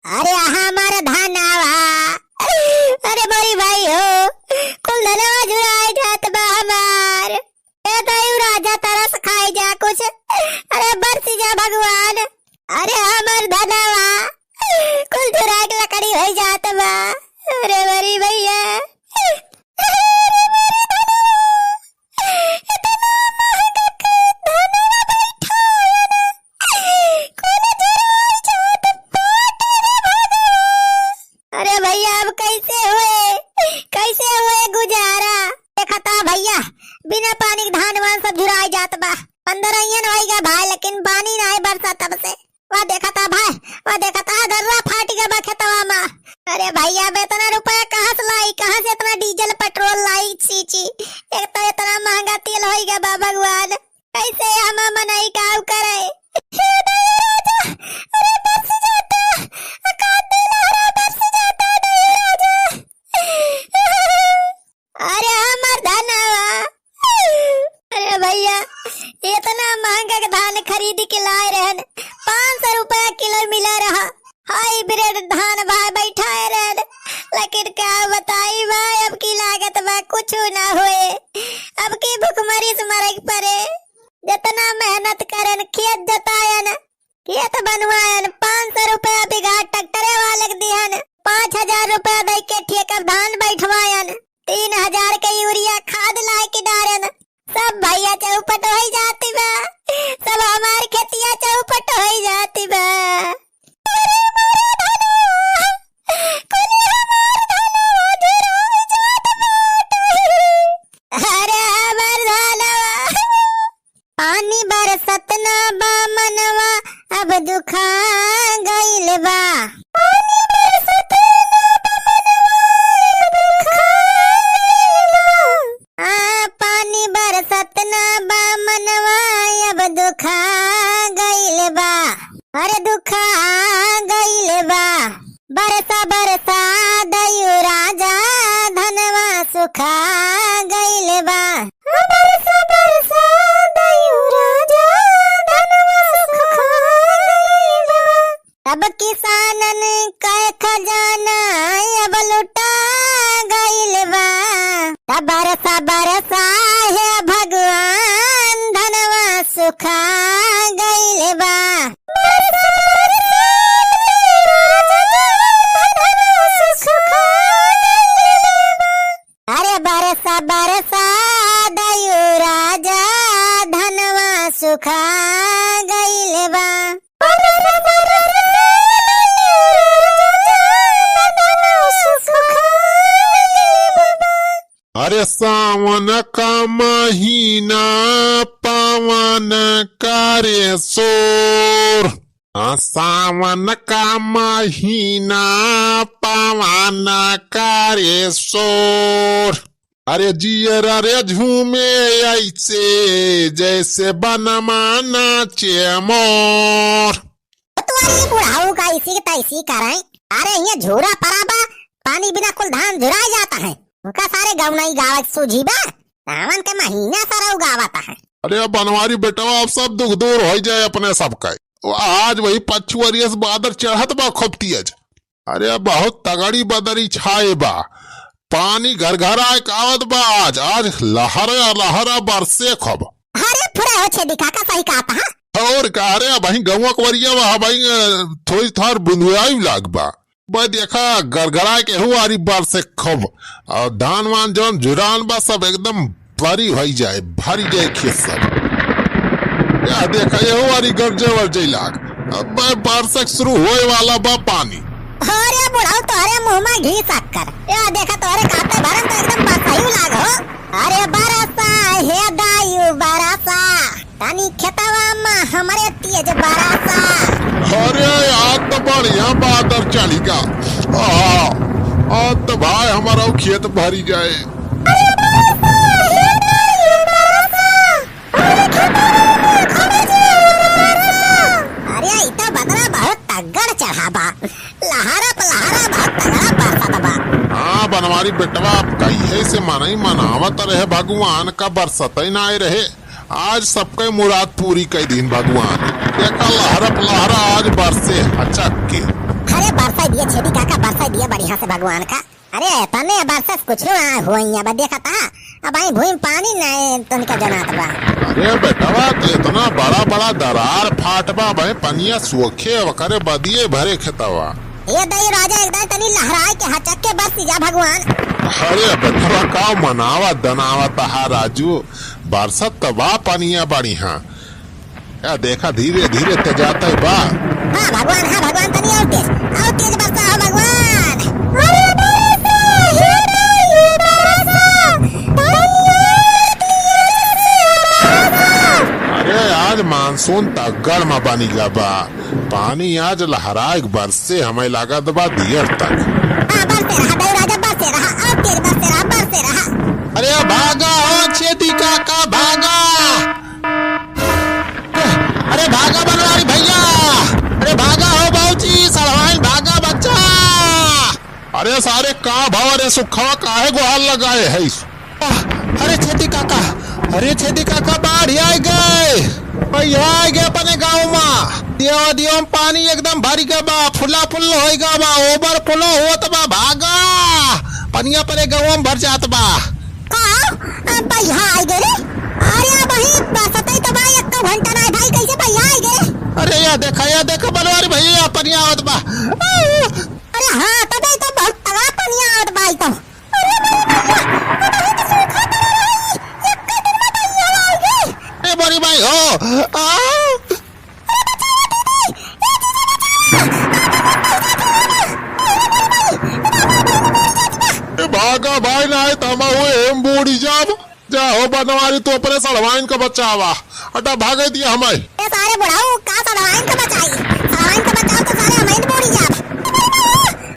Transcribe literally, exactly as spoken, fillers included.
अरे हमर धनवा, अरे मोरी भाई हो, कुल धनवा झुराइ जात बा हमार। ए दइउ राजा तरस खाइ जा कुछ, अरे बरसि जा भगवान। अरे हमर धनवा, कुल झुराइ के लकड़ी होइ जात बा। अरे मोरी भइया, अरे मोरी धनवा, एतना महंगा के धनवा बैठायन, कुल झुराइ जात बाटे रे भगवान। अरे भइया, अब कइसे होए, कइसे होए गुजारा? देखत ह भइया, बिना पानी के धान वान सब झुराइ जात बा। पंद्रहियन होइ गा भाई, लेकिन पानी नाहीं बरसा तब से। वा देखत ह भाई, वा देखत ह, दर्रा फाटि गा बा खेतवा मा। अरे भइया, अब एतना रुपया कहाँ से लाई, कहाँ से एतना डीजल पेट्रोल लाई? छी, छी, एक त एतना महंगा तेल होइ गा बा भगवान, कइसे हम मनई काउ करे? हे दइउ राजा, अरे बरसि जाता, अकात लहरा बरसि जाता दइउ राजा। अरे हमर धनवा, अरे भइया, एतना महंगा के धान खरीद के लाए रहन, पाँच सौ रुपया किलो मिला रहा, हाइब्रिड धान भाई बैठाए रहन, लेकिन का बताई भाई, अब की लागत बा कुछ ना होए, अब की भुखमरी से मरे के परे। जेतना मेहनत करन, खेत जतायन, खेत बनवायन, पाँच सौ रुपया बिगहा ट्रैक्टरे वाले के दिहन, पाँच हजार रुपया दइ के ठेका धान बैठवायन, तीन हजार के यूरिया खाद लाइ के डारन, सब भइया चौपट होइ जाति बा, सब हमार खेतिया चौपट होइ जाति बा। अरे मोरे धनवा, कुल हमार धनवा झुराइ जात बाटे। अरे हमार धनवा। पानी बरसत ना बा मनवा, अब दुखा गइल बा। पानी बरसत ना बा मनवा, अब दुखा गइल बा। आ, पानी बरसत ना बा मनवा, अब दुखा गइल बा। अरे दुखा गइल बा। बरसा बरसा दइउ राजा, धनवा सुखा गइल बा। बरसा बरसा दइउ राजा, धनवा सुखा गइल बा। सब किसानन कै खजाना अब लुटा गइल बा। त बरसा बरसा हे भगवान, धनवा सुखा गइल बा। अरे बरसा बरसा दइउ राजा, धनवा सुखा गइल बा। अरे सावन का महीना पावन करे शोर, हाँ, सावन का महीना पावन करे शोर। अरे जियरा रे झूमे ऐसे, जैसे बनमा नाचे मोर। तो अरे बुढ़ाऊ का ऐसी की तैसी करें। अरे ये झूरा परा बा, पानी बिना कुल धान झुराइ जाता है। उनका सारे गौनई गावत सूझी बा। सावन के महीना सरऊ गावत है। अरे बनवारी बेटवा, अब सब दुख दूर होइ जाए अपने सबके। आज वही पछुअरिया से बादर चढ़त बा खूब तेज। अरे बहुत तगड़ी बदरी छाए बा, पानी घरघराए के आवत बा। आज, आज लहरा लहरा बरसे खूब। अरे फुरे हो छेदी काका, सही कहत ह। और का रे, अबहीं गौवा कवरिया बा, अबहीं, अ, थोड़ी थार बुंदुआई लाग बा। बस देखा, गड़गड़ाए के हुआरी बरसे खूब। और धान वान जौन जुरान बा, सब एकदम बरी होइ जाए, भरी जाए खेत सब। या देखा, ये हुआरी गरजे वरजे लाग। अब बरसे शुरू होए वाला बा पानी। अरे बुढ़ऊ, तोहरे मुँह मा घी शक्कर। या देखा, तोहरे काते भरन तो एकदम बरसही लाग हो। अरे बरसा हे दायु बरसा, तनी खेतवा मा हमरे तेज बरसा। अरे आज तो बढ़िया बादर चढ़ी गा। हाँ, आज तो भाई हमारा खेत भरी जाए। अरे बरसा हे दायु बरसा, अरे खेतवा मा हमरे तेज बरसा। अरे ई तो बदरा बहुत तगड़ चढ़ा बा। लहरा प लहरा बहुत तगड़ा बरसत बा। हाँ, बनवारी बेटवा, अब कहिए से मनई मनावत रहे, भगवान का बरसतै नाय रहे। आज सबके मुराद पूरी कइ दीन भगवान। देखा लहरा प लहरा आज बरसे हचक के। अरे बरसे छेदी काका, बरसाई दिया बढ़िया से भगवान का। अरे, तने बरसात कुछ ना होई, अब देखा ता, अब आई भूमि पानी नहीं तनिका जनात बा। अरे बेटवा, तो इतना बड़ा बड़ा दरार फाट बा, भाई पनिया सोखे ओकरे बदिये भरे खेतवा। ए दई राजा, एकदम तनी लहराए के हचक के बरस जा भगवान। अरे बेटवा, का मनावा दनावा तहा राजू, बरसत त बा पनिया बढ़िया। या देखा, धीरे धीरे त जाता है बा। हाँ भगवान, हाँ भगवान, तनी और तेज, और तेज बरसा हो भगवान। अरे बरसा, हे भाई, हे बरसा, तनी और तेज से बरसा। अरे आज मानसून तगड़ में बनी गा बा। पानी आज लहराए के बरसे, हमें लागत बा दियर तक। हाँ, बरसे रहा, दई राजा, बरसे रहा, और तेज बरसे रहा, बरसे रहा। अरे भागा हो छेदी काका, भागा। अरे भागा बनवारी भैया, अरे भागा हो बाबूजी, सड़वाइन भागा बच्चा। अरे सारे का भवा रे सुखवा, काहे गोहार लगाए है? अरे छेदी काका, अरे छेदी काका, बाढ़ आइ गए, भैया आइ गए अपने गाँव मा। दियो दियो पानी एकदम भरि गए बा, फुला फुल होइ गए बा, ओवर फ्लो होत बा, भागा, पनिया परे गाँव मा भर जात बा। का? अब भैया आइ गए रे? अरे अब वही बसतै तो बा, एक घंटा ना भाई, कैसे भैया आइ गए? अरे या देखा, या देखा बनवारी भैया पनिया आवत बा। अरे हाँ, तबे तो बहुत तगड़ा पनिया आवत बा ई तो। अरे बड़ी भैया, अबही तो सूखा पड़ रहा है, एक दिन में भैया आइ गए। ए बड़ी भाई हो, आ, ए भागा भाई, नाहीं त हम हुए हम बूड़ी जाब। जा हो बनवारी, तू अपने सड़वाइन का बचावा। अटा भागे दिया हमें। ए सारे बुढ़ाऊ, का सड़वाइन का बचाई? सड़वाइन का बचाओ तो सारे हमें बूड़ी जाब।